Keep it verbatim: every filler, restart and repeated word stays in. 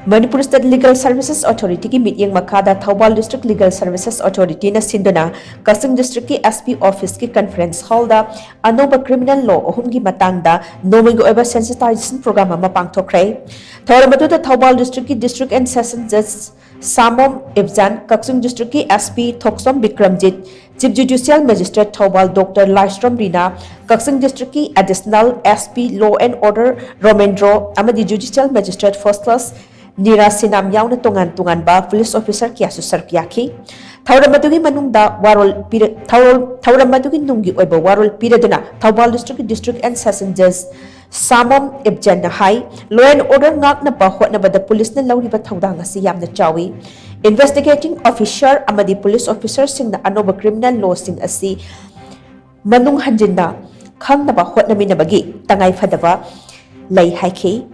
Manipur State Legal Services Authority ꯒꯤ ꯃꯤꯠꯌꯦꯡ ꯃꯈꯥꯗ Thoubal District Legal Services Authority ꯅ ꯁꯤꯟꯗꯨꯅ ꯀꯛꯆꯤꯡ District ꯀꯤ S P Office ꯀꯤ Conference Hall ꯗ ꯑꯅꯧꯕ Criminal Law ꯑꯍꯨꯝꯒꯤ ꯃꯇꯥꯡꯗ ꯅꯣꯡꯃꯒꯤ ꯑꯣꯏꯕ sensitization program ꯑꯃ ꯄꯥꯡꯊꯣꯛꯈ꯭ꯔꯦ꯫ ꯊꯧꯔꯝ ꯑꯗꯨꯗ ꯊꯧꯕꯥꯜ District ꯀꯤ District and Session Judge Samom Ibajan, Kakching District ꯀꯤ S P Thokchom Bikramjit, Chief Judicial Magistrate Thoubal doctor Laishram Rina, Kakching District ꯀꯤ Additional S P Law and Order Romendro ꯑꯃꯗꯤ Judicial Magistrate First Class ꯅꯤꯔꯥ ꯁꯤꯅꯥꯝ ꯌꯥꯎꯅ ꯇꯣꯉꯥꯟ ꯇꯣꯉꯥꯟꯕ police officer ꯀꯌꯥꯁꯨ ꯁꯔꯨꯛ ꯌꯥꯈꯤ꯫ ꯊꯧꯔꯝ ꯑꯗꯨꯒꯤ ꯃꯅꯨꯡꯗ ꯋꯥꯔꯣꯜ ꯄꯤꯔ-, ꯊꯧꯔꯝ, ꯊꯧꯔꯝ ꯑꯗꯨꯒꯤ ꯅꯨꯡꯒꯤ ꯑꯣꯏꯕ ꯋꯥꯔꯣꯜ ꯄꯤꯔꯗꯨꯅ ꯊꯧꯕꯥꯜ District ꯀꯤ District and Session Judge ꯁꯥꯃꯣꯝ ꯏꯕꯖꯥꯟꯅ high, law and order ꯉꯥꯛꯅꯕ ꯍꯣꯠꯅꯕꯗ police ꯅ ꯂꯧꯔꯤꯕ ꯊꯧꯗꯥꯡ ꯑꯁꯤ ꯌꯥꯝꯅ ꯆꯥꯎꯏ꯫ Investigating Officer ꯑꯃꯗꯤ police officer ꯁꯤꯡꯅ ꯑꯅꯧꯕ criminal law ꯁꯤꯡ ꯑꯁꯤ ꯃꯅꯨꯡ ꯍꯟꯖꯤꯟꯅ ꯈꯪꯅꯕ ꯍꯣꯠꯅꯃꯤꯟꯅꯕꯒꯤ ꯇꯉꯥꯏ ꯐꯗꯕ ꯂꯩ ꯍꯥꯏꯈꯤ꯫